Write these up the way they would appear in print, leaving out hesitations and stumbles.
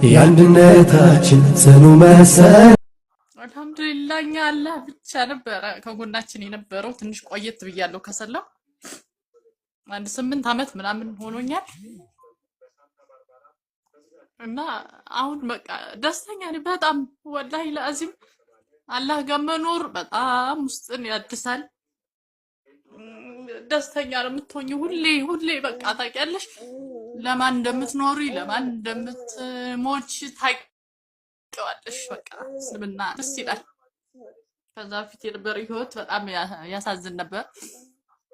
የአንድነታችን ጽኑ መሰረት። አልሐምዱሊላህ እኛ አላህ ብቻ ነበረ ከጎናችን የነበረው። ትንሽ ቆየት ብያለሁ ከሰላም አንድ 8 አመት ምናምን ሆኖኛል። እና አሁን በቃ ደስተኛ ነኝ በጣም። ወላሂ ለአዚም አላህ ጋር መኖር በጣም ውስጥን ያድሳል። ደስተኛ ነው የምትሆኚው ሁሌ ሁሌ። በቃ ታውቂያለሽ ለማን እንደምትኖሪ ለማን እንደምትሞች ታውቂዋለሽ። በቃ እስልምና ደስ ይላል። ከዛ በፊት የነበረ ህይወት በጣም ያሳዝን ነበር።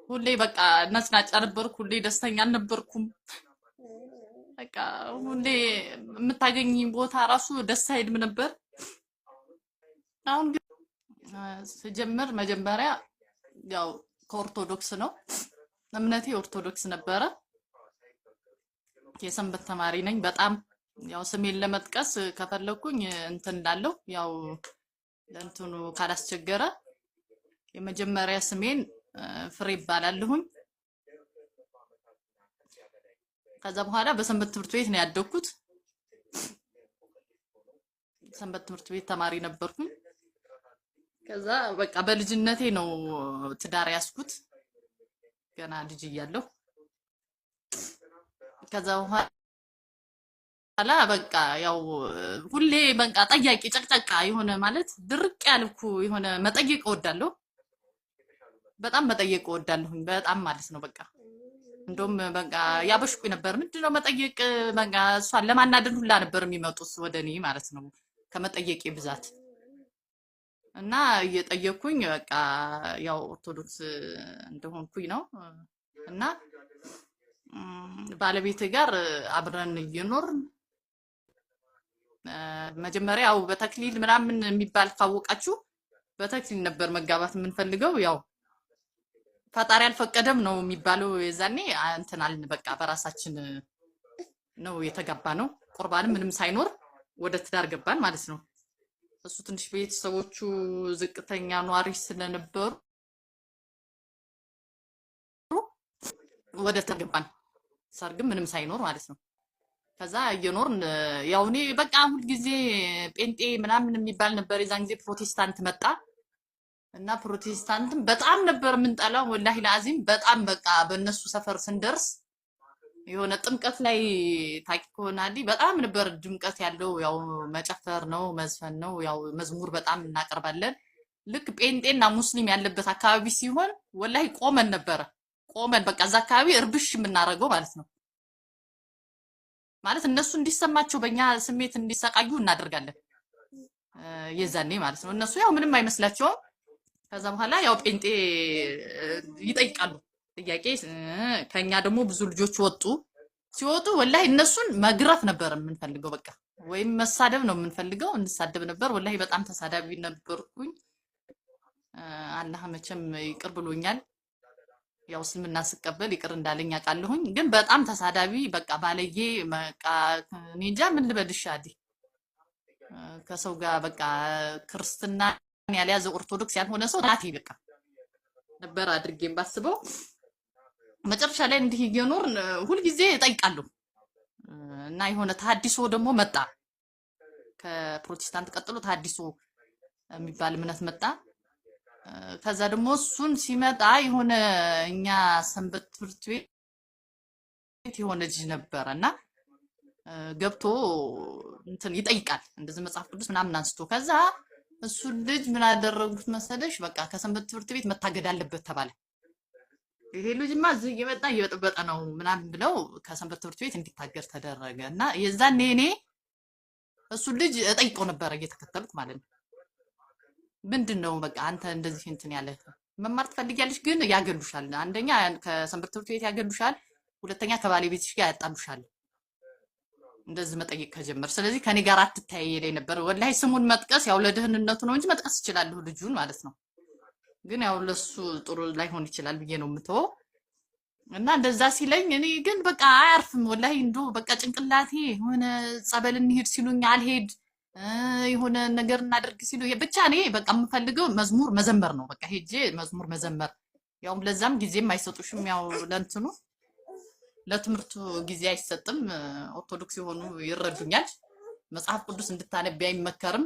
ሁሌ በቃ ነጭናጫ ነበርኩ። ሁሌ ደስተኛ አልነበርኩም። በቃ ሁሌ የምታገኝ ቦታ ራሱ ደስ አይልም ነበር። አሁን ግን ስጀምር መጀመሪያ ያው ከኦርቶዶክስ ነው፣ እምነቴ ኦርቶዶክስ ነበረ። የሰንበት ተማሪ ነኝ። በጣም ያው ስሜን ለመጥቀስ ከፈለኩኝ እንትን እንዳለው ያው ለእንትኑ ካላስቸገረ የመጀመሪያ ስሜን ፍሬ ይባላለሁኝ። ከዛ በኋላ በሰንበት ትምህርት ቤት ነው ያደግኩት። ሰንበት ትምህርት ቤት ተማሪ ነበርኩኝ። ከዛ በቃ በልጅነቴ ነው ትዳር ያስኩት፣ ገና ልጅ እያለሁ። ከዛ በኋላ በቃ ያው ሁሌ በቃ ጠያቂ ጨቅጨቃ የሆነ ማለት ድርቅ ያልኩ የሆነ መጠየቅ እወዳለሁ። በጣም መጠየቅ እወዳለሁኝ። በጣም ማለት ነው። በቃ እንደውም በቃ ያበሽቁኝ ነበር። ምንድነው መጠየቅ፣ በቃ እሷን ለማናደድ ሁላ ነበር የሚመጡት ወደ እኔ ማለት ነው ከመጠየቄ ብዛት። እና እየጠየኩኝ በቃ ያው ኦርቶዶክስ እንደሆንኩኝ ነው። እና ባለቤቴ ጋር አብረን እየኖርን መጀመሪያ ያው በተክሊል ምናምን የሚባል ካወቃችሁ በተክሊል ነበር መጋባት የምንፈልገው። ያው ፈጣሪ አልፈቀደም ነው የሚባለው። የዛኔ እንትን አልን፣ በቃ በራሳችን ነው የተጋባ ነው። ቁርባንም ምንም ሳይኖር ወደ ትዳር ገባን ማለት ነው። እሱ ትንሽ ቤተሰቦቹ ዝቅተኛ ኗሪ ስለነበሩ ወደ ትዳር ገባን። ሰርግም ምንም ሳይኖር ማለት ነው። ከዛ እየኖርን ያው እኔ በቃ ሁልጊዜ ጴንጤ ምናምን የሚባል ነበር። የዛን ጊዜ ፕሮቴስታንት መጣ እና ፕሮቴስታንትም በጣም ነበር የምንጠላው። ወላሂ ለአዚም በጣም በቃ በእነሱ ሰፈር ስንደርስ የሆነ ጥምቀት ላይ ታቂ ከሆነ አዲ በጣም ነበር ድምቀት ያለው። ያው መጨፈር ነው መዝፈን ነው፣ ያው መዝሙር በጣም እናቀርባለን። ልክ ጴንጤና ሙስሊም ያለበት አካባቢ ሲሆን ወላሂ ቆመን ነበረ፣ ቆመን በቃ እዛ አካባቢ እርብሽ የምናደርገው ማለት ነው። ማለት እነሱ እንዲሰማቸው በእኛ ስሜት እንዲሰቃዩ እናደርጋለን የዛኔ ማለት ነው። እነሱ ያው ምንም አይመስላቸውም። ከዛ በኋላ ያው ጴንጤ ይጠይቃሉ ጥያቄ። ከኛ ደግሞ ብዙ ልጆች ወጡ። ሲወጡ ወላሂ እነሱን መግረፍ ነበር የምንፈልገው፣ በቃ ወይም መሳደብ ነው የምንፈልገው። እንሳደብ ነበር። ወላሂ በጣም ተሳዳቢ ነበርኩኝ። አላህ መቼም ይቅር ብሎኛል። ያው እስልምና ስቀበል ይቅር እንዳለኝ አውቃለሁኝ። ግን በጣም ተሳዳቢ በቃ ባለጌ፣ በቃ እኔ እንጃ ምን ልበልሽ አዲ፣ ከሰው ጋር በቃ ክርስትና ያልያዘ ኦርቶዶክስ ያልሆነ ሰው ናቴ በቃ ነበር አድርጌም ባስበው። መጨረሻ ላይ እንዲህ እየኖርን ሁልጊዜ እጠይቃለሁ እና የሆነ ተሐድሶ ደግሞ መጣ። ከፕሮቴስታንት ቀጥሎ ተሐድሶ የሚባል እምነት መጣ። ከዛ ደግሞ እሱን ሲመጣ የሆነ እኛ ሰንበት ትምህርት ቤት የሆነ ልጅ ነበረ እና ገብቶ እንትን ይጠይቃል እንደዚህ መጽሐፍ ቅዱስ ምናምን አንስቶ። ከዛ እሱን ልጅ ምን አደረጉት መሰለሽ? በቃ ከሰንበት ትምህርት ቤት መታገድ አለበት ተባለ። ይሄ ልጅማ እዚህ እየመጣ እየበጠበጠ ነው ምናምን ብለው ከሰንበት ትምህርት ቤት እንዲታገድ ተደረገ። እና የዛኔ እኔ እሱን ልጅ እጠይቀው ነበረ እየተከተልኩ ማለት ነው። ምንድን ነው በቃ አንተ እንደዚህ እንትን ያለ መማር ትፈልጊያለሽ፣ ግን ያገሉሻል። አንደኛ ከሰንበት ትምህርት ቤት ያገሉሻል፣ ሁለተኛ ከባለቤትሽ ጋር ያጣሉሻል። እንደዚህ መጠየቅ ከጀመር ስለዚህ ከኔ ጋር አትተያየ ላይ ነበር። ወላሂ ስሙን መጥቀስ ያው ለደህንነቱ ነው እንጂ መጥቀስ እችላለሁ ልጁን ማለት ነው። ግን ያው ለሱ ጥሩ ላይሆን ይችላል ብዬ ነው የምተወው። እና እንደዛ ሲለኝ እኔ ግን በቃ አያርፍም። ወላሂ እንዶ በቃ ጭንቅላቴ የሆነ ጸበል እንሂድ ሲሉኝ አልሄድ፣ የሆነ ነገር እናደርግ ሲሉ ብቻ እኔ በቃ የምፈልገው መዝሙር መዘመር ነው። በቃ ሄጄ መዝሙር መዘመር፣ ያው ለዛም ጊዜም አይሰጡሽም። ያው ለእንትኑ ለትምህርቱ ጊዜ አይሰጥም። ኦርቶዶክስ የሆኑ ይረዱኛል። መጽሐፍ ቅዱስ እንድታነቢ አይመከርም።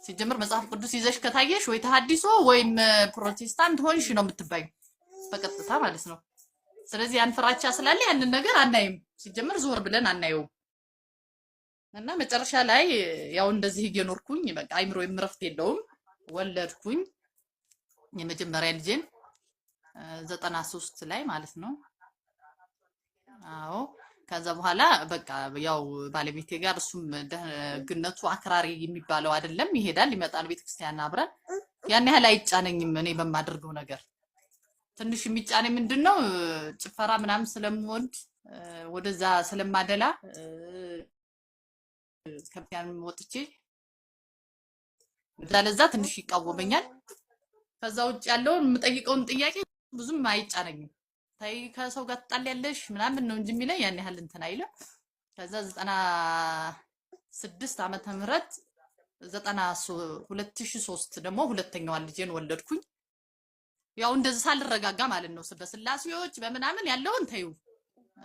ሲጀምር መጽሐፍ ቅዱስ ይዘሽ ከታየሽ ወይ ተሐድሶ ወይም ፕሮቴስታንት ሆንሽ ነው የምትባዩ በቀጥታ ማለት ነው። ስለዚህ ያን ፍራቻ ስላለ ያንን ነገር አናይም። ሲጀምር ዞር ብለን አናየውም። እና መጨረሻ ላይ ያው እንደዚህ እየኖርኩኝ በቃ አይምሮዬም እረፍት የለውም። ወለድኩኝ የመጀመሪያ ልጄን 93 ላይ ማለት ነው። አዎ ከዛ በኋላ በቃ ያው ባለቤቴ ጋር እሱም ደግነቱ አክራሪ የሚባለው አይደለም። ይሄዳል ይመጣል፣ ቤተክርስቲያን አብረን ያን ያህል አይጫነኝም። እኔ በማደርገው ነገር ትንሽ የሚጫነኝ ምንድነው ጭፈራ ምናምን ስለምወድ ወደዛ ስለማደላ ከቤተክርስቲያን ወጥቼ እዛ ለዛ ትንሽ ይቃወመኛል። ከዛ ውጭ ያለውን የምጠይቀውን ጥያቄ ብዙም አይጫነኝም። ታይ ከሰው ጋር ትጣልያለሽ ምናምን ነው እንጂ የሚለኝ ያን ያህል እንትን አይልም። ከዛ 96 ዓመተ ምህረት 2003 ደግሞ ሁለተኛዋን ልጄን ወለድኩኝ። ያው እንደዚህ ሳልረጋጋ ማለት ነው። በስላሴዎች በምናምን ያለውን ተይው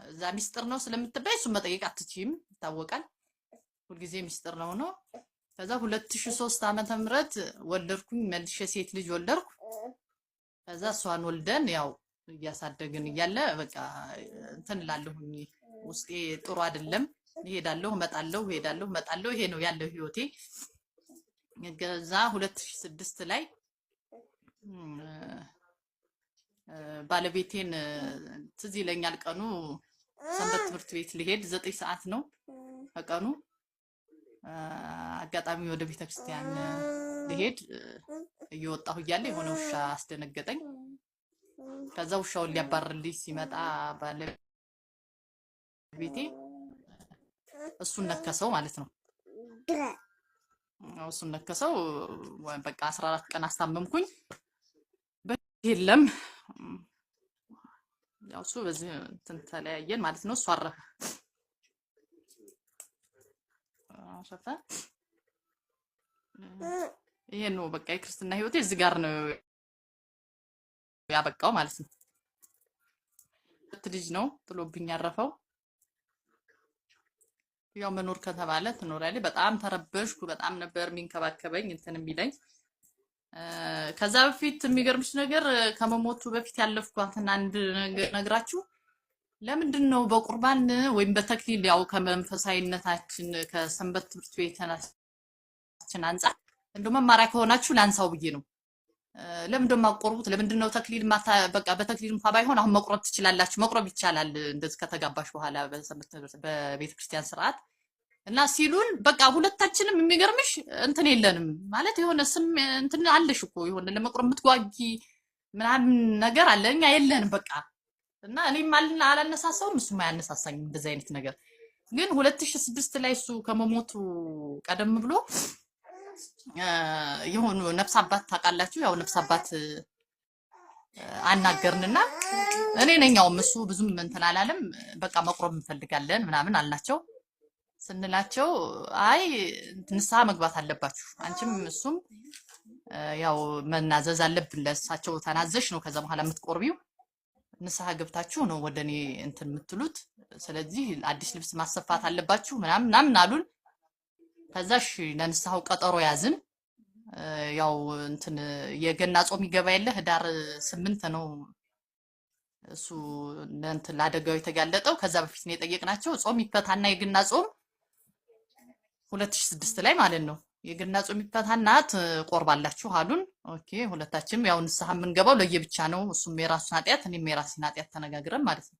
እዛ ሚስጥር ነው ስለምትባይ እሱን መጠየቅ አትችይም፣ ይታወቃል። ሁልጊዜ ሚስጥር ነው ነው። ከዛ 2003 ዓመተ ምህረት ወለድኩኝ፣ መልሼ ሴት ልጅ ወለድኩ። ከዛ እሷን ወልደን ያው እያሳደግን እያለ በቃ እንትን እላለሁኝ፣ ውስጤ ጥሩ አይደለም። እሄዳለሁ እመጣለሁ፣ እሄዳለሁ እመጣለሁ። ይሄ ነው ያለው ህይወቴ። ከዛ 2006 ላይ ባለቤቴን ትዝ ይለኛል ቀኑ ሰንበት ትምህርት ቤት ልሄድ 9 ሰዓት ነው ከቀኑ። አጋጣሚ ወደ ቤተክርስቲያን ልሄድ እየወጣሁ እያለ የሆነ ውሻ አስደነገጠኝ። ከዛ ውሻውን ሊያባርልኝ ሲመጣ ባለቤቴ እሱን ነከሰው ማለት ነው። እሱን ነከሰው። በቃ 14 ቀን አስታመምኩኝ። የለም ያው እሱ በዚህ እንትን ተለያየን ማለት ነው። እሱ አረፈ አረፈ። ይሄ ነው በቃ የክርስትና ህይወቴ እዚህ ጋር ነው ያበቃው ማለት ነው። ሁለት ልጅ ነው ጥሎብኝ ያረፈው። ያው መኖር ከተባለ ትኖሪያለሽ። በጣም ተረበሽኩ። በጣም ነበር የሚንከባከበኝ እንትን የሚለኝ። ከዛ በፊት የሚገርምሽ ነገር ከመሞቱ በፊት ያለፍኳትን አንድ ነግራችሁ፣ ለምንድን ነው በቁርባን ወይም በተክሊል ያው ከመንፈሳዊነታችን ከሰንበት ትምህርት ቤታችን አንጻር እንደው መማሪያ ከሆናችሁ ላንሳው ብዬ ነው። ለምንድን ነው የማትቆርቡት? ለምንድን ነው ተክሊል በቃ በተክሊል እንኳን ባይሆን አሁን መቁረብ ትችላላችሁ፣ መቁረብ ይቻላል እንደዚህ ከተጋባሽ በኋላ በሰንበት ትምህርት በቤተክርስቲያን ስርዓት እና ሲሉን በቃ ሁለታችንም የሚገርምሽ እንትን የለንም ማለት የሆነ ስም እንትን አለሽ እኮ የሆነ ለመቁረብ የምትጓጊ ምናምን ነገር አለ፣ እኛ የለንም በቃ። እና እኔም አላነሳሳውም እሱም አያነሳሳኝም እንደዚህ አይነት ነገር። ግን 2006 ላይ እሱ ከመሞቱ ቀደም ብሎ የሆኑ ነፍስ አባት ታውቃላችሁ፣ ያው ነፍስ አባት አናገርንና እኔ ነኝ ያው እሱ ብዙም እንትን አላለም። በቃ መቁረብ እንፈልጋለን ምናምን አልናቸው። ስንላቸው አይ ንስሐ መግባት አለባችሁ አንቺም እሱም ያው መናዘዝ አለብን፣ ለእሳቸው ተናዘሽ ነው ከዛ በኋላ የምትቆርቢው፣ ንስሐ ገብታችሁ ነው ወደ እኔ እንትን የምትሉት፣ ስለዚህ አዲስ ልብስ ማሰፋት አለባችሁ ምናምን ምናምን አሉን። ከዛ እሺ ለንስሐው ቀጠሮ ያዝን። ያው እንትን የገና ጾም ይገባ የለ ህዳር 8 ነው እሱ እንትን ለአደጋው የተጋለጠው። ከዛ በፊት ነው የጠየቅናቸው። ጾም ይፈታና የገና ጾም 2006 ላይ ማለት ነው። የገና ጾም ይፈታና ትቆርባላችሁ አሉን። okay ሁለታችንም ያው ንስሐ የምንገባው ለየብቻ ነው። እሱም የራሱን ኃጢአት እኔም የራሴን ኃጢአት ተነጋግረን ማለት ነው።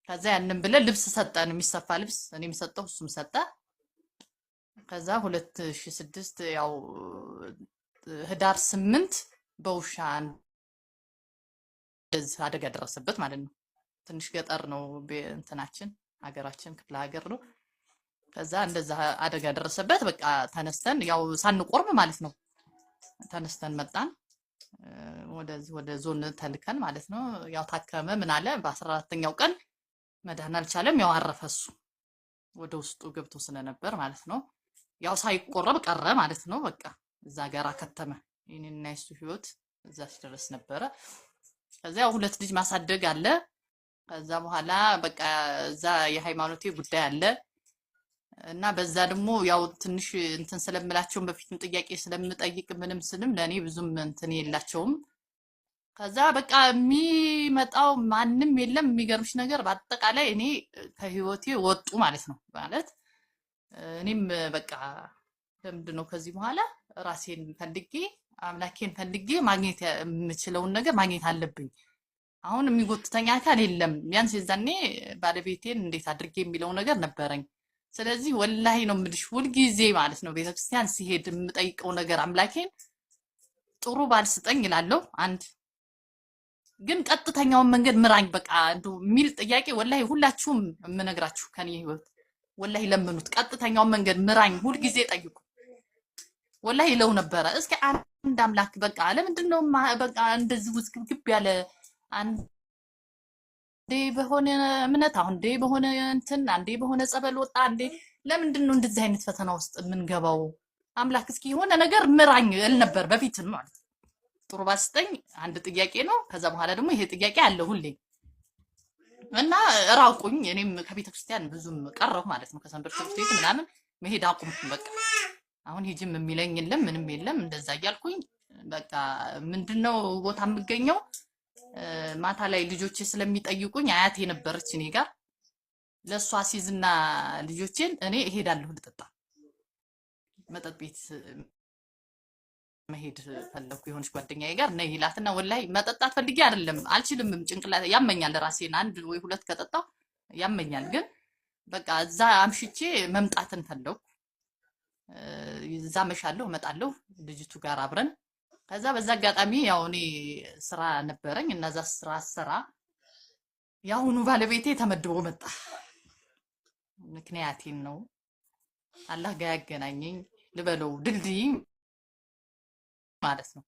ከዛ ያንን ብለን ልብስ ሰጠን፣ የሚሰፋ ልብስ እኔም ሰጠሁ እሱም ሰጠ። ከዛ 2006 ያው ህዳር 8 በውሻ እንደዚህ አደጋ ደረሰበት ማለት ነው። ትንሽ ገጠር ነው እንትናችን ሀገራችን ክፍለ ሀገር ነው። ከዛ እንደዛ አደጋ ደረሰበት። በቃ ተነስተን ያው ሳንቆርብ ማለት ነው ተነስተን መጣን ወደዚህ ወደ ዞን ተልከን ማለት ነው። ያው ታከመ ምን አለ በ14ኛው ቀን መዳን አልቻለም። ያው አረፈ እሱ ወደ ውስጡ ገብቶ ስለነበር ማለት ነው። ያው ሳይቆረብ ቀረ ማለት ነው። በቃ እዛ ጋር አከተመ። የኔና የሱ ህይወት እዛ ሲደርስ ነበረ። ከዛ ያው ሁለት ልጅ ማሳደግ አለ። ከዛ በኋላ በቃ እዛ የሃይማኖቴ ጉዳይ አለ። እና በዛ ደግሞ ያው ትንሽ እንትን ስለምላቸውም በፊትም ጥያቄ ስለምጠይቅ ምንም ስልም ለእኔ ብዙም እንትን የላቸውም። ከዛ በቃ የሚመጣው ማንም የለም። የሚገርምሽ ነገር በአጠቃላይ እኔ ከህይወቴ ወጡ ማለት ነው። ማለት እኔም በቃ ለምንድን ነው ከዚህ በኋላ ራሴን ፈልጌ አምላኬን ፈልጌ ማግኘት የምችለውን ነገር ማግኘት አለብኝ። አሁን የሚጎትተኝ አካል የለም። ቢያንስ የዛኔ ባለቤቴን እንዴት አድርጌ የሚለው ነገር ነበረኝ። ስለዚህ ወላሂ ነው የምልሽ ሁልጊዜ ማለት ነው ቤተክርስቲያን ሲሄድ የምጠይቀው ነገር አምላኬን ጥሩ ባል ስጠኝ እላለሁ። አንድ ግን ቀጥተኛውን መንገድ ምራኝ በቃ እንደው የሚል ጥያቄ ወላሂ ሁላችሁም የምነግራችሁ ከኔ ህይወት ወላሂ ለምኑት። ቀጥተኛውን መንገድ ምራኝ ሁልጊዜ ጠይቁ። ወላሂ ይለው ነበረ። እስኪ አንድ አምላክ በቃ ለምንድን ነው በቃ እንደዚህ ውዝግብግብ ያለ አንዴ በሆነ እምነት አንዴ በሆነ እንትን አንዴ በሆነ ጸበል ወጣ አንዴ ለምንድን ነው እንደዚህ አይነት ፈተና ውስጥ የምንገባው? አምላክ እስኪ የሆነ ነገር ምራኝ እል ነበር በፊትም ማለት ነው። ጥሩ ባስጠኝ አንድ ጥያቄ ነው። ከዛ በኋላ ደግሞ ይሄ ጥያቄ አለ ሁሌ እና ራቁኝ። እኔም ከቤተ ክርስቲያን ብዙም ቀረሁ ማለት ነው። ከሰንበት ትምህርት ቤት ምናምን መሄድ አቁምኩ። በቃ አሁን ሂጂም የሚለኝ የለም ምንም የለም። እንደዛ እያልኩኝ በቃ ምንድነው ቦታ የምገኘው ማታ ላይ ልጆቼ ስለሚጠይቁኝ አያቴ ነበረች እኔ ጋር ለእሷ ሲዝና ልጆቼን እኔ እሄዳለሁ ልጠጣ መጠጥ ቤት መሄድ ፈለኩ። የሆነች ጓደኛዬ ጋር ነይ ይላትና ወላሂ መጠጣት ፈልጌ አይደለም አልችልምም፣ ጭንቅላት ያመኛል። ራሴን አንድ ወይ ሁለት ከጠጣሁ ያመኛል። ግን በቃ እዛ አምሽቼ መምጣትን ፈለኩ። እዛ አመሻለሁ፣ እመጣለሁ ልጅቱ ጋር አብረን። ከዛ በዛ አጋጣሚ ያው እኔ ስራ ነበረኝ እና እዛ ስራ የአሁኑ ባለቤቴ ተመድቦ መጣ። ምክንያቴን ነው አላህ ጋር ያገናኘኝ ልበለው ድልድይ ማለት ነው።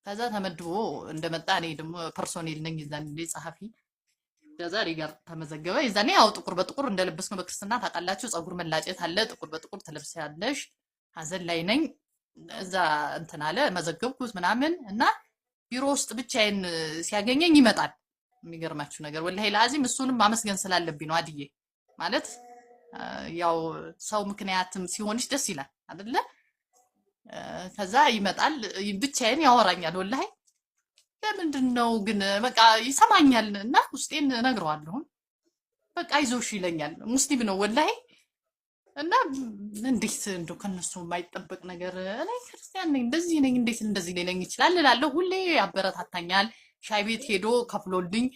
ከዛ ተመድቦ እንደመጣ እኔ ደግሞ personnel ነኝ የዛኔ ጸሐፊ። ከዛ እኔ ጋር ተመዘገበ። የዛኔ ያው ጥቁር በጥቁር እንደለበስኩ ነው በክርስትና ታውቃላችሁ፣ ፀጉር መላጨት አለ፣ ጥቁር በጥቁር ትለብሳለሽ። ሀዘን ላይ ነኝ። እዛ እንትን አለ መዘገብኩት ምናምን እና ቢሮ ውስጥ ብቻዬን ሲያገኘኝ ይመጣል። የሚገርማችሁ ነገር ወላሂ ለአዚም እሱንም ማመስገን ስላለብኝ ነው። አድዬ ማለት ያው ሰው ምክንያትም ሲሆንሽ ደስ ይላል አይደለ? ከዛ ይመጣል ብቻዬን ያወራኛል። ወላሂ ለምንድን ነው ግን በቃ ይሰማኛል እና ውስጤን እነግረዋለሁ። በቃ አይዞሽ ይለኛል። ሙስሊም ነው ወላሂ። እና እንዴት እንደው ከነሱ የማይጠበቅ ነገር እኔ ክርስቲያን ነኝ እንደዚህ ነኝ እንዴት እንደዚህ ሊለኝ ይችላል እላለሁ። ሁሌ ያበረታታኛል። ሻይ ቤት ሄዶ ከፍሎልኝ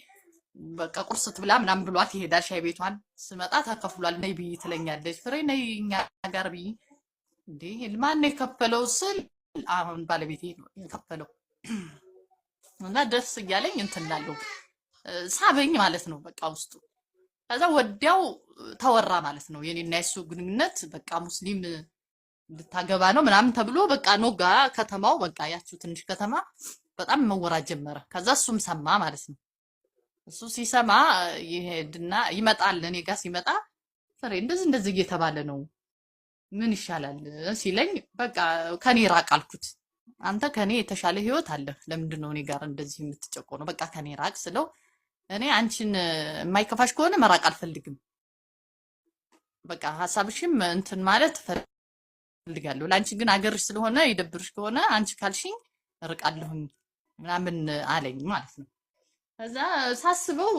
በቃ ቁርስ ትብላ ምናምን ብሏት ይሄዳል። ሻይ ቤቷን ስመጣ ተከፍሏል፣ ነይ ብይ ትለኛለች። ፍሬ ነይ እኛ ጋር ብይ። እንዴ ማን የከፈለው ስል አሁን ባለቤቴ ነው የከፈለው። እና ደስ እያለኝ እንትን እላለሁ። ሳበኝ ማለት ነው በቃ ውስጡ። ከዛ ወዲያው ተወራ ማለት ነው የኔና የሱ ግንኙነት በቃ ሙስሊም ልታገባ ነው ምናምን ተብሎ በቃ ኖጋ ከተማው በቃ ያችው ትንሽ ከተማ በጣም መወራት ጀመረ። ከዛ እሱም ሰማ ማለት ነው። እሱ ሲሰማ ይሄድና ይመጣል። እኔ ጋር ሲመጣ ፍሬ እንደዚህ እንደዚህ እየተባለ ነው ምን ይሻላል ሲለኝ፣ በቃ ከኔ ራቅ አልኩት። አንተ ከኔ የተሻለ ህይወት አለህ፣ ለምንድን ነው እኔ ጋር እንደዚህ የምትጨቆነው? በቃ ከኔ ራቅ ስለው እኔ አንቺን የማይከፋሽ ከሆነ መራቅ አልፈልግም፣ በቃ ሀሳብሽም እንትን ማለት እፈልጋለሁ። ለአንቺ ግን አገርሽ ስለሆነ ይደብርሽ ከሆነ አንቺ ካልሽኝ እርቃለሁኝ ምናምን አለኝ ማለት ነው። ከዛ ሳስበው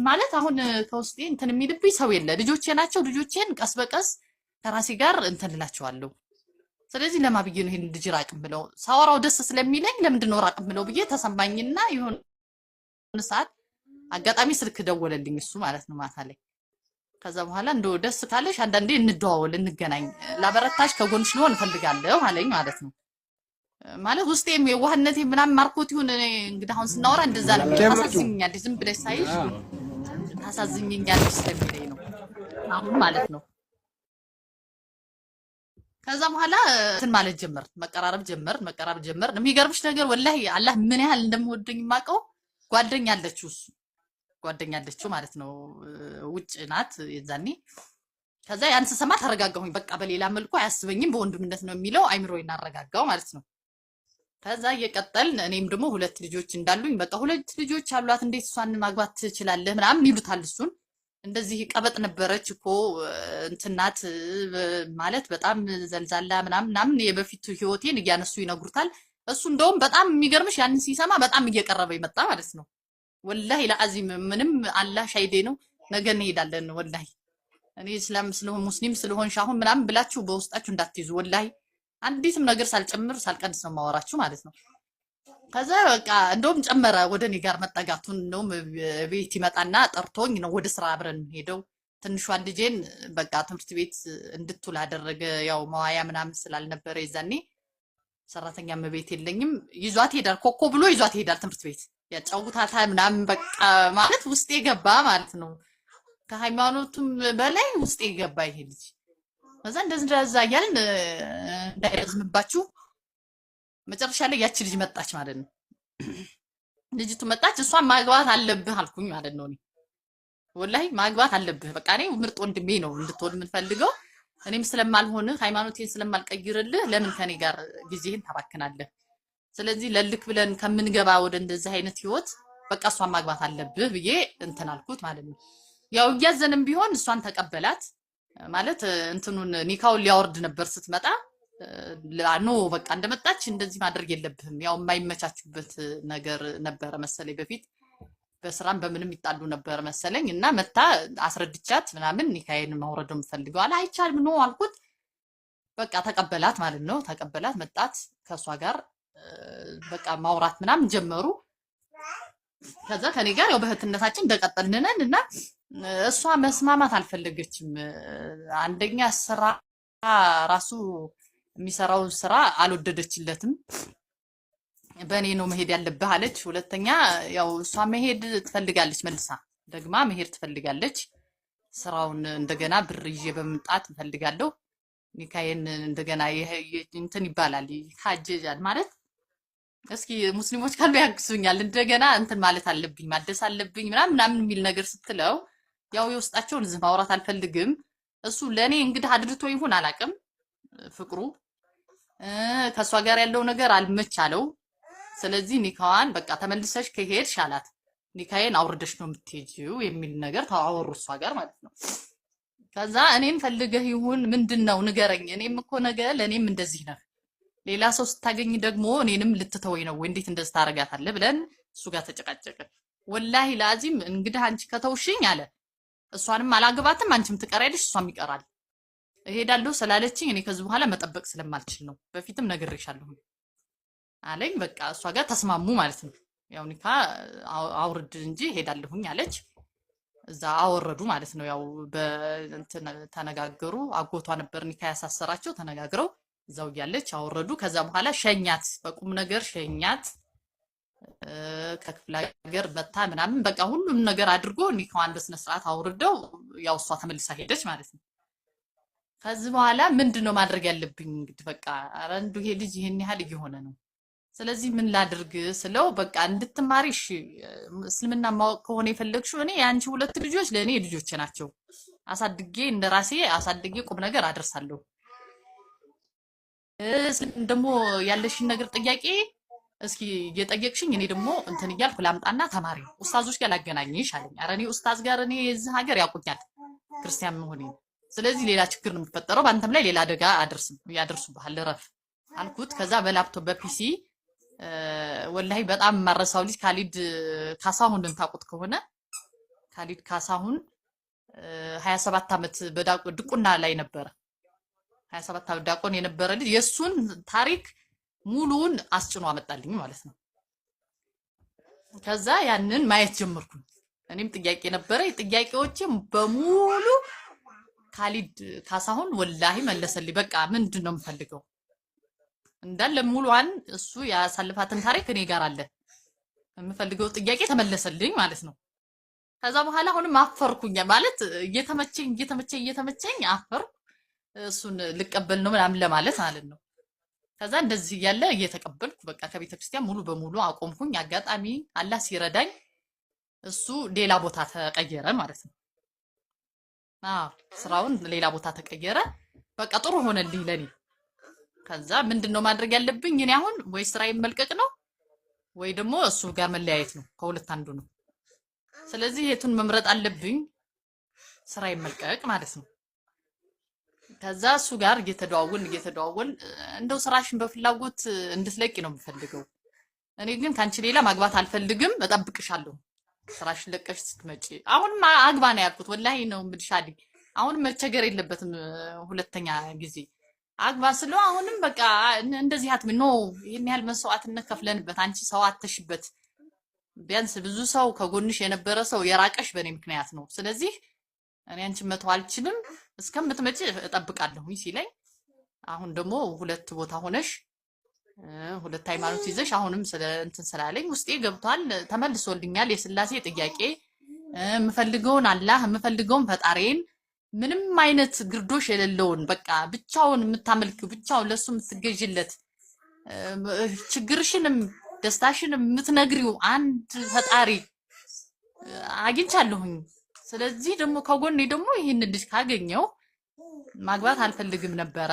ማለት አሁን ከውስጤ እንትን የሚልብኝ ሰው የለ፣ ልጆቼ ናቸው። ልጆቼን ቀስ በቀስ ከራሴ ጋር እንትን እላቸዋለሁ። ስለዚህ ለማ ብዬ ነው ይሄን ልጅ ራቅ ብለው ሳወራው ደስ ስለሚለኝ ለምንድን ነው ራቅ ብለው ብዬ ተሰማኝና የሆነ ሰዓት አጋጣሚ ስልክ ደወለልኝ እሱ ማለት ነው ማታ ላይ። ከዛ በኋላ እንደው ደስ ካለሽ አንዳንዴ እንደዋወል እንገናኝ፣ ላበረታሽ ከጎንሽ ልሆን እፈልጋለሁ አለኝ ማለት ነው። ማለት ውስጤም የዋህነቴ ምናምን ማርኮት ይሁን እኔ እንግዲህ አሁን ስናወራ እንደዛ ነው። ታሳዝኝኛለሽ፣ ዝም ብለሽ ሳይሽ ታሳዝኝኛለሽ ስለሚለኝ ነው አሁን ማለት ነው። ከዛ በኋላ እንትን ማለት ጀመር፣ መቀራረብ ጀመር፣ መቀራረብ ጀመር። የሚገርምሽ ነገር ወላሂ አላህ ምን ያህል እንደምወደኝ የማውቀው ጓደኛ አለችው እሱ ጓደኛ አለችው ማለት ነው፣ ውጭ ናት የዛኔ። ከዛ ያን ስሰማ ተረጋጋሁኝ። በቃ በሌላ መልኩ አያስበኝም በወንድምነት ነው የሚለው አይምሮዬን አረጋጋው ማለት ነው። ከዛ እየቀጠልን እኔም ደግሞ ሁለት ልጆች እንዳሉኝ በቃ ሁለት ልጆች አሏት እንዴት እሷን ማግባት ትችላለህ ምናምን ይሉታል እሱን። እንደዚህ ቀበጥ ነበረች እኮ እንትናት ማለት በጣም ዘልዛላ ምናምን ምናምን የበፊቱ ህይወቴን እያነሱ ይነግሩታል። እሱ እንደውም በጣም የሚገርምሽ ያንን ሲሰማ በጣም እየቀረበ ይመጣ ማለት ነው። ወላሂ ለአዚም ምንም አላህ ሻይዴ ነው። ነገ እንሄዳለን። ወላሂ እኔ እስላም ስለሆን ሙስሊም ስለሆንሽ አሁን ምናምን ብላችሁ በውስጣችሁ እንዳትይዙ። ወላሂ አንዲትም ነገር ሳልጨምር ሳልቀንስ ነው የማወራችሁ ማለት ነው። ከዛ በቃ እንደውም ጨመረ ወደ እኔ ጋር መጠጋቱን። እንደውም ቤት ይመጣና ጠርቶኝ ነው ወደ ስራ አብረን ሄደው ትንሿን ልጄን በቃ ትምህርት ቤት እንድትውል አደረገ። ያው መዋያ ምናምን ስላልነበረ የዛኔ ሰራተኛም ቤት የለኝም። ይዟት ይሄዳል፣ ኮኮ ብሎ ይዟት ይሄዳል ትምህርት ቤት ያጫውታታል ምናምን በቃ ማለት ውስጤ ገባ ማለት ነው። ከሃይማኖቱም በላይ ውስጤ ገባ ይሄ ልጅ። ከዛ እንደዚህ እንደዛ እያልን እንዳይረዝምባችሁ መጨረሻ ላይ ያቺ ልጅ መጣች ማለት ነው። ልጅቱ መጣች። እሷን ማግባት አለብህ አልኩኝ ማለት ነው። እኔ ወላሂ ማግባት አለብህ በቃ እኔ ምርጥ ወንድሜ ነው እንድትሆን የምንፈልገው። እኔም ስለማልሆንህ ሃይማኖቴን ስለማልቀይርልህ ለምን ከኔ ጋር ጊዜህን ታባክናለህ? ስለዚህ ለልክ ብለን ከምንገባ ወደ እንደዚህ አይነት ህይወት በቃ እሷን ማግባት አለብህ ብዬ እንትን አልኩት ማለት ነው። ያው እያዘንም ቢሆን እሷን ተቀበላት ማለት እንትኑን ኒካውን ሊያወርድ ነበር ስትመጣ no በቃ እንደመጣች እንደዚህ ማድረግ የለብህም። ያው የማይመቻቹበት ነገር ነበረ መሰለኝ በፊት በስራም በምንም ይጣሉ ነበር መሰለኝ። እና መታ አስረድቻት ምናምን ኒካዬን ማውረድ ነው የምፈልገው አለ። አይቻልም no አልኩት። በቃ ተቀበላት ማለት ነው። ተቀበላት፣ መጣት ከእሷ ጋር በቃ ማውራት ምናምን ጀመሩ። ከዛ ከኔ ጋር ያው በእህትነታችን እንደቀጠልን ነን። እና እሷ መስማማት አልፈለገችም። አንደኛ ስራ ራሱ የሚሰራውን ስራ አልወደደችለትም። በእኔ ነው መሄድ ያለብህ አለች። ሁለተኛ ያው እሷ መሄድ ትፈልጋለች፣ መልሳ ደግማ መሄድ ትፈልጋለች። ስራውን እንደገና ብር ይዤ በመምጣት እፈልጋለሁ። ኒካዬን እንደገና እንትን ይባላል ይካጀጃል ማለት እስኪ ሙስሊሞች ካሉ ያግዙኛል። እንደገና እንትን ማለት አለብኝ ማደስ አለብኝ ምናምን ምናምን የሚል ነገር ስትለው ያው የውስጣቸውን እዚህ ማውራት አልፈልግም። እሱ ለእኔ እንግዲህ አድርቶ ይሁን አላቅም ፍቅሩ ከእሷ ጋር ያለው ነገር አልመች አለው። ስለዚህ ኒካዋን በቃ ተመልሰሽ ከሄድሽ አላት ኒካዬን አውርደሽ ነው የምትሄጂው የሚል ነገር ተዋወሩ እሷ ጋር ማለት ነው። ከዛ እኔን ፈልገህ ይሁን ምንድን ነው ንገረኝ። እኔም እኮ ነገ ለእኔም እንደዚህ ነህ፣ ሌላ ሰው ስታገኝ ደግሞ እኔንም ልትተወኝ ነው ወይ እንዴት እንደዚህ ታደርጋታለህ ብለን እሱ ጋር ተጨቃጨቅን። ወላሂ ለአዚም እንግዲህ አንቺ ከተውሽኝ አለ እሷንም አላግባትም፣ አንቺም ትቀሪያለሽ፣ እሷም ይቀራል። እሄዳለሁ ስላለችኝ እኔ ከዚህ በኋላ መጠበቅ ስለማልችል ነው፣ በፊትም ነግሬሻለሁ አለኝ። በቃ እሷ ጋር ተስማሙ ማለት ነው። ያው ኒካ አውርድ እንጂ እሄዳለሁኝ አለች። እዛ አወረዱ ማለት ነው። ያው በእንትን ተነጋገሩ። አጎቷ ነበር ኒካ ያሳሰራቸው። ተነጋግረው እዛው እያለች አወረዱ። ከዛ በኋላ ሸኛት፣ በቁም ነገር ሸኛት። ከክፍለ ሀገር መታ ምናምን በቃ ሁሉም ነገር አድርጎ ኒካዋን በስነ ስርዓት አውርደው ያው እሷ ተመልሳ ሄደች ማለት ነው። ከዚህ በኋላ ምንድን ነው ማድረግ ያለብኝ? እንግዲህ በቃ ኧረ እንደው ይሄ ልጅ ይሄን ያህል እየሆነ ነው። ስለዚህ ምን ላድርግ ስለው በቃ እንድትማሪ እሺ፣ እስልምና ማወቅ ከሆነ የፈለግሽው እኔ የአንቺ ሁለት ልጆች ለእኔ ልጆቼ ናቸው፣ አሳድጌ እንደራሴ አሳድጌ ቁም ነገር አደርሳለሁ። እስልምና ደግሞ ያለሽን ነገር ጥያቄ እስኪ እየጠየቅሽኝ እኔ ደግሞ እንትን እያልኩ ላምጣና ተማሪ ኡስታዞች ጋር ላገናኝሽ አለኝ። ኧረ እኔ ኡስታዝ ጋር እኔ የዚህ ሀገር ያውቁኛል ክርስቲያን መሆኔን። ስለዚህ ሌላ ችግር ነው የሚፈጠረው፣ በአንተም ላይ ሌላ አደጋ ያደርሱብሃል፣ እረፍ አልኩት። ከዛ በ laptop በ PC ወላሂ በጣም የማረሳው ልጅ ካሊድ ካሳሁንን ታውቁት ከሆነ ካሊድ ካሳሁን 27 ዓመት ድቁና ላይ ነበረ። 27 ዓመት ዲያቆን የነበረ ልጅ የእሱን ታሪክ ሙሉውን አስጭኖ አመጣልኝ ማለት ነው። ከዛ ያንን ማየት ጀመርኩኝ። እኔም ጥያቄ ነበረ። ጥያቄዎችም በሙሉ ካሊድ ካሳሁን ወላሂ መለሰልኝ። በቃ ምንድን ነው የምፈልገው እንዳለ ሙሉዋን እሱ ያሳልፋትን ታሪክ እኔ ጋር አለ። የምፈልገው ጥያቄ ተመለሰልኝ ማለት ነው። ከዛ በኋላ አሁንም አፈርኩኝ ማለት እየተመቸኝ እየተመቸኝ እየተመቸኝ አፈርኩ። እሱን ልቀበል ነው ምናምን ለማለት ማለት ነው። ከዛ እንደዚህ እያለ እየተቀበልኩ በቃ ከቤተ ክርስቲያን ሙሉ በሙሉ አቆምኩኝ። አጋጣሚ አላህ ሲረዳኝ እሱ ሌላ ቦታ ተቀየረ ማለት ነው። አዎ ስራውን ሌላ ቦታ ተቀየረ። በቃ ጥሩ ሆነልኝ ለኔ። ከዛ ምንድነው ማድረግ ያለብኝ እኔ አሁን ወይ ስራዬን መልቀቅ ነው ወይ ደግሞ እሱ ጋር መለያየት ነው። ከሁለት አንዱ ነው። ስለዚህ የቱን መምረጥ አለብኝ? ስራ መልቀቅ ማለት ነው። ከዛ እሱ ጋር እየተደዋወልን እንደው ስራሽን በፍላጎት እንድትለቂ ነው የምፈልገው። እኔ ግን ከአንቺ ሌላ ማግባት አልፈልግም፣ እጠብቅሻለሁ ስራሽን ለቀሽ ስትመጪ። አሁንም አግባ ነው ያልኩት። ወላሂ ነው የምልሽ አዲ፣ አሁንም መቸገር የለበትም። ሁለተኛ ጊዜ አግባ ስለው አሁንም በቃ እንደዚህ አትሚ no፣ ይህን ያህል መስዋዕትነት ከፍለንበት አንቺ ሰው አተሽበት፣ ቢያንስ ብዙ ሰው ከጎንሽ የነበረ ሰው የራቀሽ በእኔ ምክንያት ነው። ስለዚህ እኔ አንቺን መተው አልችልም፣ እስከምትመጪ እጠብቃለሁኝ ሲለኝ፣ አሁን ደግሞ ሁለት ቦታ ሆነሽ ሁለት ሃይማኖት ይዘሽ አሁንም ስለ እንትን ስላለኝ ውስጤ ገብቷል፣ ተመልሶልኛል። የስላሴ ጥያቄ የምፈልገውን አላህ የምፈልገውን ፈጣሪን ምንም አይነት ግርዶሽ የሌለውን በቃ ብቻውን የምታመልኪው ብቻውን ለሱ የምትገዥለት ችግርሽንም ደስታሽንም የምትነግሪው አንድ ፈጣሪ አግኝቻለሁኝ። ስለዚህ ደግሞ ከጎኔ ደግሞ ይህንን ልጅ ካገኘው ማግባት አልፈልግም ነበረ።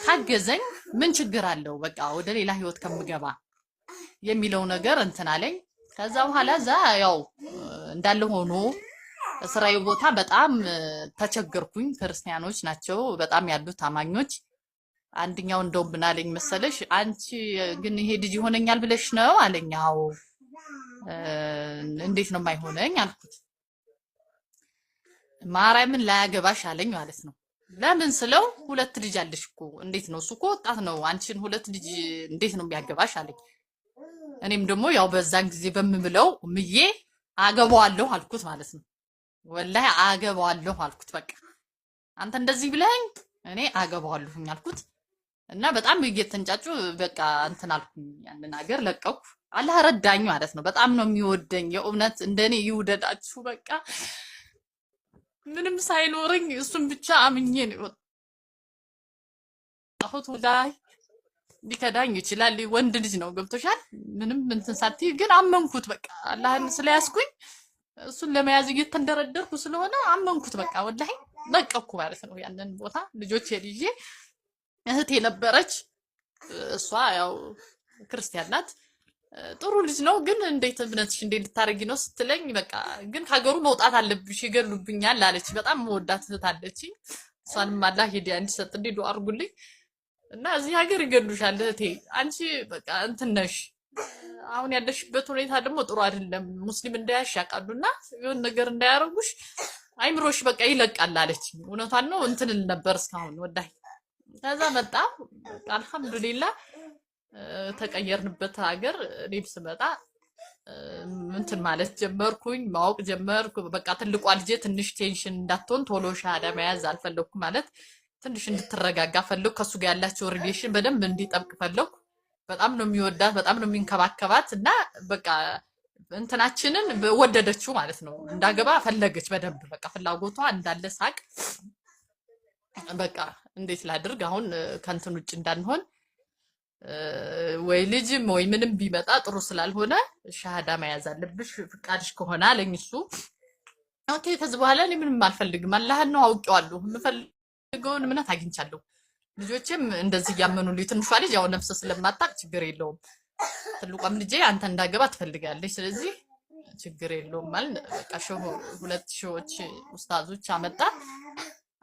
ካገዘኝ ምን ችግር አለው? በቃ ወደ ሌላ ህይወት ከምገባ የሚለው ነገር እንትን አለኝ። ከዛ በኋላ እዛ ያው እንዳለ ሆኖ ስራዬ ቦታ በጣም ተቸገርኩኝ። ክርስቲያኖች ናቸው በጣም ያሉት ታማኞች። አንደኛው እንደውም ምን አለኝ መሰለሽ፣ አንቺ ግን ይሄ ልጅ ይሆነኛል ብለሽ ነው አለኝ። አዎ እንዴት ነው የማይሆነኝ አልኩት። ማርያምን ላያገባሽ አለኝ ማለት ነው። ለምን ስለው ሁለት ልጅ አለሽ እኮ እንዴት ነው እሱ እኮ ወጣት ነው፣ አንቺን ሁለት ልጅ እንዴት ነው የሚያገባሽ አለኝ። እኔም ደግሞ ያው በዛን ጊዜ በምምለው ምዬ አገባዋለሁ አልኩት ማለት ነው። ወላሂ አገባዋለሁ አልኩት። በቃ አንተ እንደዚህ ብለኸኝ እኔ አገባዋለሁኝ አልኩት። እና በጣም እየተንጫጩ በቃ እንትን አልኩኝ። ያንን ሀገር ለቀኩ። አላህ ረዳኝ ማለት ነው። በጣም ነው የሚወደኝ። የእውነት እንደኔ ይውደዳችሁ። በቃ ምንም ሳይኖረኝ እሱን ብቻ አምኜ ነው የወጣሁት። ወላሂ ሊከዳኝ ይችላል። ወንድ ልጅ ነው፣ ገብቶሻል። ምንም እንትን ሳትይ ግን አመንኩት። በቃ አላህን ስለያዝኩኝ እሱን ለመያዝ እየተንደረደርኩ ስለሆነ አመንኩት። በቃ ወላሂ ለቀኩ ማለት ነው ያንን ቦታ። ልጆች ይዤ እህቴ ነበረች፣ እሷ ያው ክርስቲያን ናት። ጥሩ ልጅ ነው፣ ግን እንዴት እምነትሽ እንዴት ልታደርጊ ነው ስትለኝ፣ በቃ ግን ከሀገሩ መውጣት አለብሽ ይገሉብኛል አለች። በጣም መወዳት እህት አለችኝ። እሷንም አላህ ሂዳያ እንዲሰጥልኝ ዱአ አድርጉልኝ። እና እዚህ ሀገር ይገሉሻል እህቴ፣ አንቺ በቃ እንትን ነሽ፣ አሁን ያለሽበት ሁኔታ ደግሞ ጥሩ አይደለም። ሙስሊም እንዳያሽ ያውቃሉና የሆነ ነገር እንዳያረጉሽ አይምሮሽ በቃ ይለቃል አለች። እውነቷን ነው። እንትን እል ነበር እስካሁን ወላሂ። ከዛ መጣ አልሐምዱሊላህ ተቀየርንበት ሀገር። እኔም ስመጣ እንትን ማለት ጀመርኩኝ፣ ማወቅ ጀመርኩ። በቃ ትልቋ ልጄ ትንሽ tension እንዳትሆን ቶሎ ሻሃዳ መያዝ አልፈለኩም። ማለት ትንሽ እንድትረጋጋ ፈለኩ። ከእሱ ጋር ያላቸው relation በደንብ እንዲጠብቅ ፈለኩ። በጣም ነው የሚወዳት፣ በጣም ነው የሚንከባከባት እና በቃ እንትናችንን ወደደችው ማለት ነው። እንዳገባ ፈለገች በደንብ በቃ ፍላጎቷ እንዳለ ሳቅ በቃ እንዴት ላድርግ አሁን ከእንትን ውጭ እንዳንሆን ወይ ልጅም ወይ ምንም ቢመጣ ጥሩ ስላልሆነ ሻሃዳ መያዝ አለብሽ ፍቃድሽ ከሆነ አለኝ እሱ። okay ከዚህ በኋላ እኔ ምንም አልፈልግም፣ አላህን ነው አውቄዋለሁ፣ የምፈልገውን እምነት አግኝቻለሁ። ልጆቼም እንደዚህ እያመኑልኝ፣ ትንሿ ልጅ ያው ነፍስ ስለማታውቅ ችግር የለውም። ትልቋም ልጄ አንተ እንዳገባ ትፈልጋለች፣ ስለዚህ ችግር የለውም ማለት በቃ ሸሁ ሁለት ሺዎች ኡስታዞች አመጣ።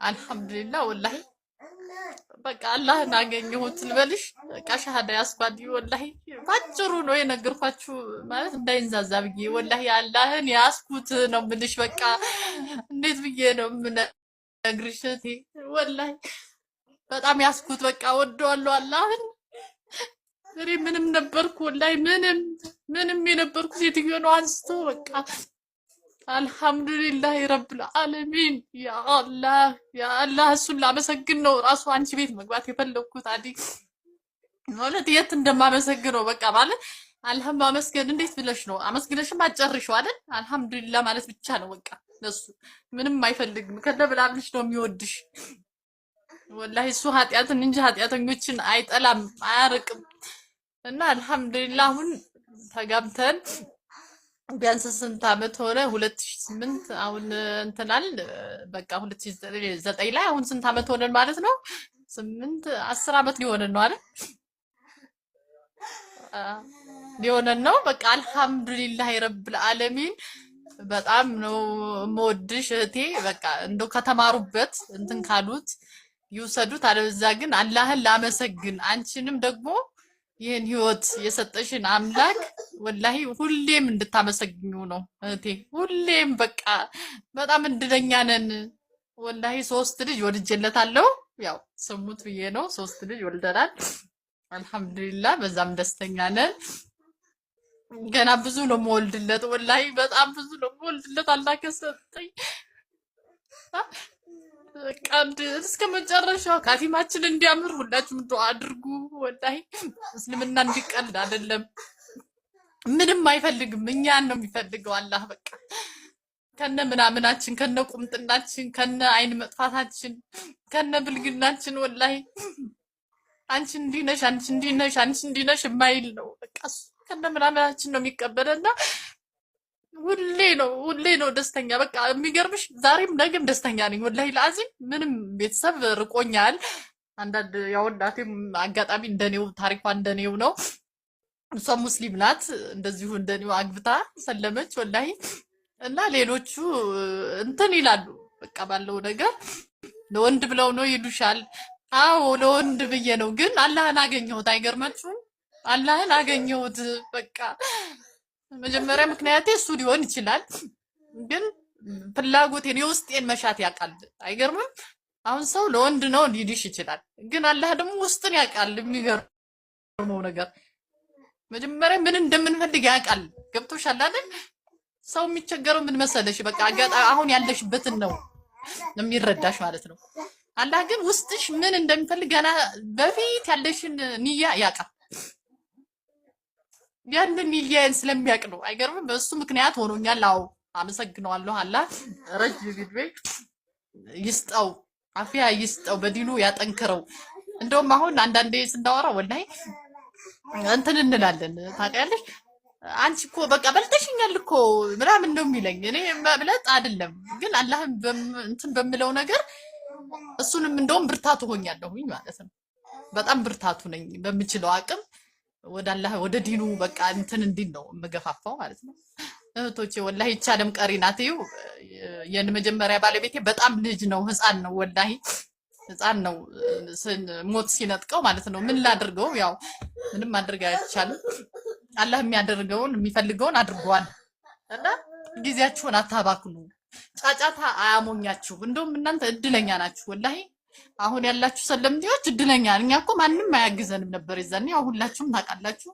አልሐምዱሊላህ ወላሂ በቃ አላህን አገኘሁት ልበልሽ። በቃ ሻሃዳ ያስኳት ወላሂ ባጭሩ ነው የነገርኳችሁ፣ ማለት እንዳይንዛዛ ብዬ ወላሂ አላህን ያስኩት ነው የምልሽ። በቃ እንዴት ብዬ ነው የምነግርሽ እህቴ፣ ወላሂ በጣም ያስኩት በቃ ወደዋለሁ አላህን። እኔ ምንም ነበርኩ ወላሂ ምንም ምንም የነበርኩ ሴትዮ ነው አንስቶ በቃ አልሐምዱሊላህ ረብል ዓለሚን። ያ አላህ ያ አላህ፣ እሱን ላመሰግን ነው ራሱ አንቺ ቤት መግባት የፈለግኩት። አዲ ማለት የት እንደማመሰግነው በቃ ማለት አልሐም ማመስገን እንዴት ብለሽ ነው አመስግነሽም አጨርሽው አይደል? አልሐምዱሊላህ ማለት ብቻ ነው በቃ። ለሱ ምንም አይፈልግም። ከነ ብላብልሽ ነው የሚወድሽ። ወላሂ እሱ ኃጢአትን እንጂ ኃጢአተኞችን አይጠላም አያርቅም። እና አልሐምዱሊላህ አሁን ተጋብተን ቢያንስ ስንት ዓመት ሆነ? 2008 አሁን እንትናል በቃ 2009 ላይ አሁን ስንት ዓመት ሆነን ማለት ነው? 8 10 ዓመት ሊሆነን ነው አይደል? ሊሆነን ነው። በቃ አልሐምዱሊላህ ረብል ዓለሚን። በጣም ነው የምወድሽ እህቴ። በቃ እንደው ከተማሩበት እንትን ካሉት ይውሰዱት። አለበዛ ግን አላህን ላመሰግን አንቺንም ደግሞ ይህን ህይወት የሰጠሽን አምላክ ወላሂ ሁሌም እንድታመሰግኙ ነው እህቴ። ሁሌም በቃ በጣም እድለኛ ነን። ወላሂ 3 ልጅ ወልጄለታለሁ። ያው ስሙት ብዬ ነው። 3 ልጅ ወልደናል። አልሐምዱሊላህ በዛም ደስተኛ ነን። ገና ብዙ ነው የምወልድለት። ወላሂ በጣም ብዙ ነው የምወልድለት። አላህ ከሰጠኝ በቃ እስከ መጨረሻው ካቲማችን እንዲያምር ሁላችሁም ዱአ አድርጉ። ወላሂ እስልምና እንዲቀልድ አይደለም። ምንም አይፈልግም፣ እኛን ነው የሚፈልገው አላህ። በቃ ከነ ምናምናችን፣ ከነ ቁምጥናችን፣ ከነ አይን መጥፋታችን፣ ከነ ብልግናችን ወላሂ አንቺ እንዲህ ነሽ፣ አንቺ እንዲህ ነሽ፣ አንቺ እንዲህ ነሽ የማይል ነው። በቃ እሱ ከነ ምናምናችን ነው የሚቀበለና ሁሌ ነው ሁሌ ነው ደስተኛ። በቃ የሚገርምሽ ዛሬም ነገም ደስተኛ ነኝ ወላሂ ለአዚም። ምንም ቤተሰብ ርቆኛል። አንዳንድ ያው እናቴም አጋጣሚ እንደኔው ታሪኳ እንደኔው ነው። እሷ ሙስሊም ናት፣ እንደዚሁ እንደኔው አግብታ ሰለመች ወላሂ። እና ሌሎቹ እንትን ይላሉ በቃ ባለው ነገር ለወንድ ብለው ነው ይሉሻል። አዎ ለወንድ ብዬ ነው፣ ግን አላህን አገኘሁት። አይገርማችሁም? አላህን አገኘሁት። በቃ መጀመሪያ ምክንያቴ እሱ ሊሆን ይችላል፣ ግን ፍላጎቴን የውስጤን መሻት ያውቃል። አይገርምም? አሁን ሰው ለወንድ ነው ሊልሽ ይችላል፣ ግን አላህ ደግሞ ውስጥን ያውቃል። የሚገርመው ነገር መጀመሪያ ምን እንደምንፈልግ ያውቃል። ገብቶሻል አይደል? ሰው የሚቸገረው ምን መሰለሽ፣ በቃ አጋጣሚ አሁን ያለሽበትን ነው የሚረዳሽ ማለት ነው። አላህ ግን ውስጥሽ ምን እንደሚፈልግ ገና በፊት ያለሽን ንያ ያውቃል። ያንን ንያዬን ስለሚያውቅ ነው። አይገርምም? በእሱ ምክንያት ሆኖኛል። አዎ አመሰግነዋለሁ። አላህ ረጅም ዕድሜ ይስጠው፣ አፊያ ይስጠው፣ በዲኑ ያጠንክረው። እንደውም አሁን አንዳንዴ ስናወራ ወላሂ እንትን እንላለን ታውቂያለሽ፣ አንቺ እኮ በቃ በልጠሽኛል እኮ ምናምን ነው የሚለኝ። እኔ መብለጥ አይደለም ግን አላህን እንትን በምለው ነገር እሱንም እንደውም ብርታቱ ሆኛለሁኝ ማለት ነው። በጣም ብርታቱ ነኝ በምችለው አቅም ወደ አላህ ወደ ዲኑ በቃ እንትን እንዲል ነው የምገፋፋው ማለት ነው። እህቶቼ ወላሂ ይቻለም ቀሪ ናት። ይኸው የመጀመሪያ ባለቤቴ በጣም ልጅ ነው፣ ህፃን ነው፣ ወላሂ ህፃን ነው። ሞት ሲነጥቀው ማለት ነው። ምን ላድርገው? ያው ምንም ማድረግ አይቻልም። አላህ የሚያደርገውን የሚፈልገውን አድርጓል። እና ጊዜያችሁን አታባክኑ። ጫጫታ አያሞኛችሁ። እንደውም እናንተ እድለኛ ናችሁ ወላሂ። አሁን ያላችሁ ሰለምቴዎች እድለኛ። እኛ እኮ ማንም አያግዘንም ነበር የዛኔ። ያው ሁላችሁም ታውቃላችሁ።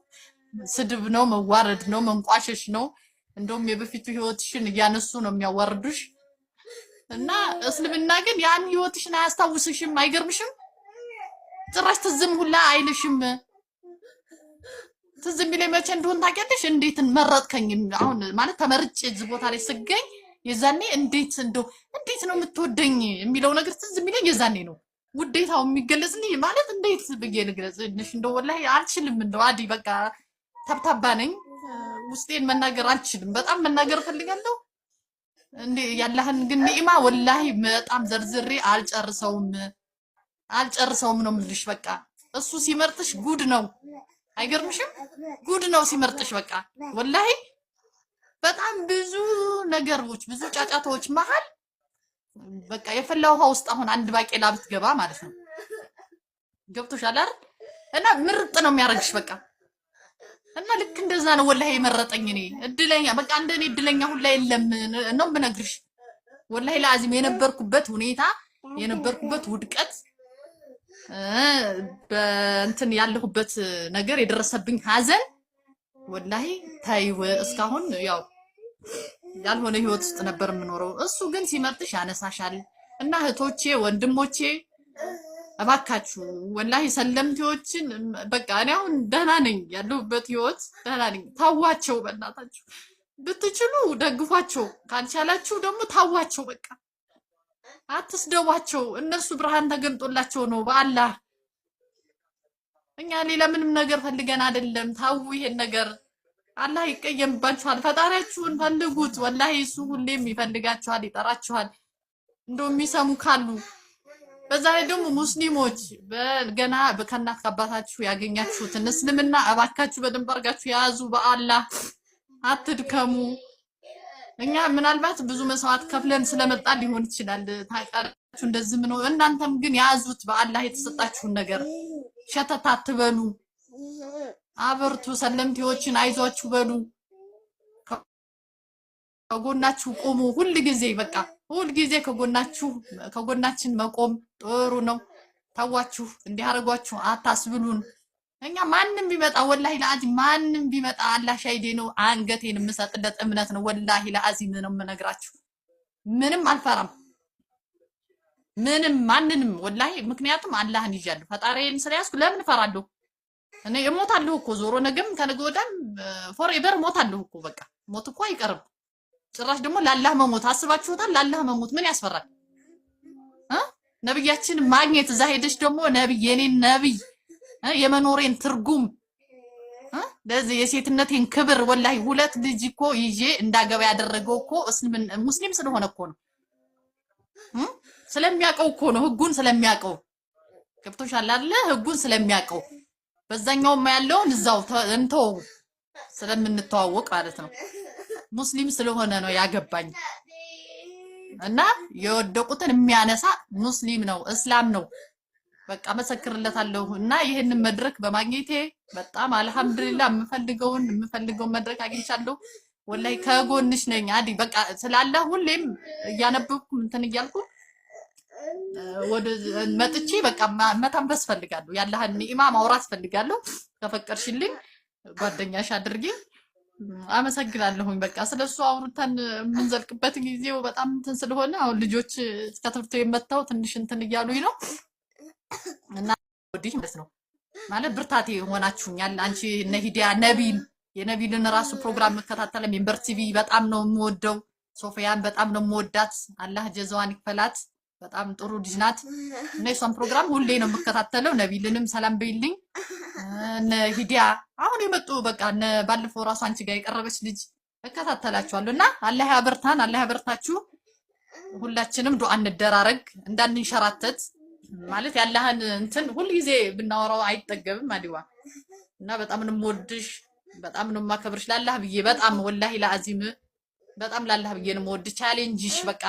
ስድብ ነው፣ መዋረድ ነው፣ መንቋሸሽ ነው። እንደውም የበፊቱ ህይወትሽን እያነሱ ነው የሚያዋርዱሽ። እና እስልምና ግን ያን ህይወትሽን አያስታውስሽም። አይገርምሽም? ጭራሽ ትዝም ሁላ አይልሽም። ትዝ የሚለኝ መቼ እንደሆነ ታውቂያለሽ? እንዴት መረጥከኝ? አሁን ማለት ተመርጬ እዚህ ቦታ ላይ ስገኝ የዛኔ እንዴት እንደው እንዴት ነው የምትወደኝ የሚለው ነገር ትዝ የሚለኝ የዛኔ ነው። ውዴታው የሚገለጽልኝ ማለት እንዴት ብዬ ልግለጽልሽ? እንደው ወላሂ አልችልም። እንደው አዲ በቃ ተብታባ ነኝ። ውስጤን መናገር አልችልም። በጣም መናገር እፈልጋለሁ። እንዴ ያላህን ግን ኒዕማ ወላሂ በጣም ዘርዝሬ አልጨርሰውም አልጨርሰውም ነው የምልሽ። በቃ እሱ ሲመርጥሽ ጉድ ነው። አይገርምሽም? ጉድ ነው ሲመርጥሽ። በቃ ወላሂ በጣም ብዙ ነገሮች ብዙ ጫጫታዎች መሀል በቃ የፈላ ውሃ ውስጥ አሁን አንድ ባቄላ ብትገባ ማለት ነው። ገብቶሻል አይደል? እና ምርጥ ነው የሚያደርግሽ በቃ። እና ልክ እንደዛ ነው ወላሂ የመረጠኝ። እኔ እድለኛ በቃ እንደኔ እድለኛ ሁላ የለም ነው የምነግርሽ። ወላሂ ለአዚም የነበርኩበት ሁኔታ የነበርኩበት ውድቀት በእንትን ያለሁበት ነገር የደረሰብኝ ሀዘን ወላሂ ተይው እስካሁን ያው ያልሆነ ህይወት ውስጥ ነበር የምኖረው። እሱ ግን ሲመርጥሽ ያነሳሻል። እና እህቶቼ ወንድሞቼ እባካችሁ ወላሂ ሰለምቴዎችን በቃ እኔ አሁን ደህና ነኝ፣ ያለሁበት ህይወት ደህና ነኝ። ታዋቸው፣ በእናታችሁ ብትችሉ ደግፏቸው፣ ካልቻላችሁ ደግሞ ታዋቸው። በቃ አትስደቧቸው። እነሱ ብርሃን ተገልጦላቸው ነው በአላህ። እኛ ሌላ ምንም ነገር ፈልገን አይደለም። ታው ይሄን ነገር አላህ ይቀየምባችኋል። ፈጣሪያችሁን ፈልጉት። ወላሂ እሱ ሁሌም ይፈልጋችኋል፣ ይጠራችኋል። እንደው የሚሰሙ ካሉ በዛ ላይ ደግሞ ሙስሊሞች ገና ከእናት ከአባታችሁ ያገኛችሁትን እስልምና እባካችሁ በደንብ አድርጋችሁ ያዙ። በአላህ አትድከሙ። እኛ ምናልባት ብዙ መስዋዕት ከፍለን ስለመጣ ሊሆን ይችላል። ታውቃላችሁ እንደዚህ ምን እናንተም ግን ያዙት በአላህ የተሰጣችሁን ነገር፣ ሸተት አትበሉ፣ አበርቱ። ሰለምቴዎችን አይዟችሁ በሉ፣ ከጎናችሁ ቁሙ። ሁል ጊዜ በቃ ሁል ጊዜ ከጎናችሁ ከጎናችን መቆም ጥሩ ነው። ታዋችሁ እንዲህ አደረጓችሁ አታስብሉን። እኛ ማንም ቢመጣ ወላሂ ለአዚም ማንም ቢመጣ አላህ ሻሂዴ ነው፣ አንገቴን የምሰጥለት እምነት ነው። ወላሂ ለአዚም ነው የምነግራችሁ። ምንም አልፈራም፣ ምንም ማንንም ወላሂ። ምክንያቱም አላህን ይዣለሁ፣ ፈጣሪዬን ስለያዝኩ ለምን እፈራለሁ? እኔ እሞታለሁ እኮ ዞሮ ነገም ከነገ ወዲያም forever እሞታለሁ እኮ፣ በቃ ሞት እኮ አይቀርም። ጭራሽ ደግሞ ላላህ መሞት አስባችሁታል? ላላህ መሞት ምን ያስፈራል? እ ነብያችን ማግኘት፣ እዛ ሄደች ደግሞ ነብይ የኔን ነብይ የመኖሬን ትርጉም፣ ለዚህ የሴትነቴን ክብር፣ ወላሂ ሁለት ልጅ እኮ ይዤ እንዳገባ ያደረገው እኮ ሙስሊም ስለሆነ እኮ ነው። ስለሚያውቀው እኮ ነው። ህጉን ስለሚያውቀው፣ ገብቶሻል አይደለ? ህጉን ስለሚያውቀው በዛኛውም ያለውን እዛው እንተው ስለምንተዋወቅ ማለት ነው። ሙስሊም ስለሆነ ነው ያገባኝ እና የወደቁትን የሚያነሳ ሙስሊም ነው፣ እስላም ነው። በቃ መሰክርለታለሁ። እና ይህንን መድረክ በማግኘቴ በጣም አልሐምዱሊላህ፣ የምፈልገውን መድረክ አግኝቻለሁ። ወላሂ ከጎንሽ ነኝ አዲ። በቃ ስላለ ሁሌም እያነበብኩ እንትን እያልኩ ወደ መጥቼ በቃ መተንፈስ ፈልጋለሁ። ያለህን ኒዕማ ማውራት ፈልጋለሁ። ከፈቀድሽልኝ ጓደኛሽ አድርጊ። አመሰግናለሁኝ። በቃ ስለሱ አውርተን የምንዘልቅበት ጊዜው በጣም እንትን ስለሆነ አሁን ልጆች ከትምህርት ቤት መጥተው ትንሽ እንትን እያሉኝ ነው እና ወዲህ ማለት ነው ማለት ብርታቴ ሆናችሁኛል። አንቺ እነ ሂዲያ፣ ነቢል፣ የነቢልን ራሱ ፕሮግራም መከታተል፣ ሚንበር ቲቪ በጣም ነው የምወደው። ሶፊያን በጣም ነው የምወዳት። አላህ ጀዛዋን ይክፈላት። በጣም ጥሩ ልጅ ናት እና የሷን ፕሮግራም ሁሌ ነው የምከታተለው። ነቢልንም ሰላም በይልኝ። እነ ሂዲያ አሁን የመጡ በቃ እነ ባለፈው ራሱ አንቺ ጋር የቀረበች ልጅ እከታተላችኋለሁ እና አላህ ያበርታን፣ አላህ ያበርታችሁ። ሁላችንም ዱዓ እንደራረግ እንዳንንሸራተት፣ ማለት ያለህን እንትን ሁልጊዜ ብናወራው አይጠገብም አዲዋ። እና በጣም ነው የምወድሽ፣ በጣም ነው የማከብርሽ ላላህ ብዬ፣ በጣም ወላሂ ለአዚም በጣም ላላህ ብዬ ነው የምወድሽ። Challenge ሽ በቃ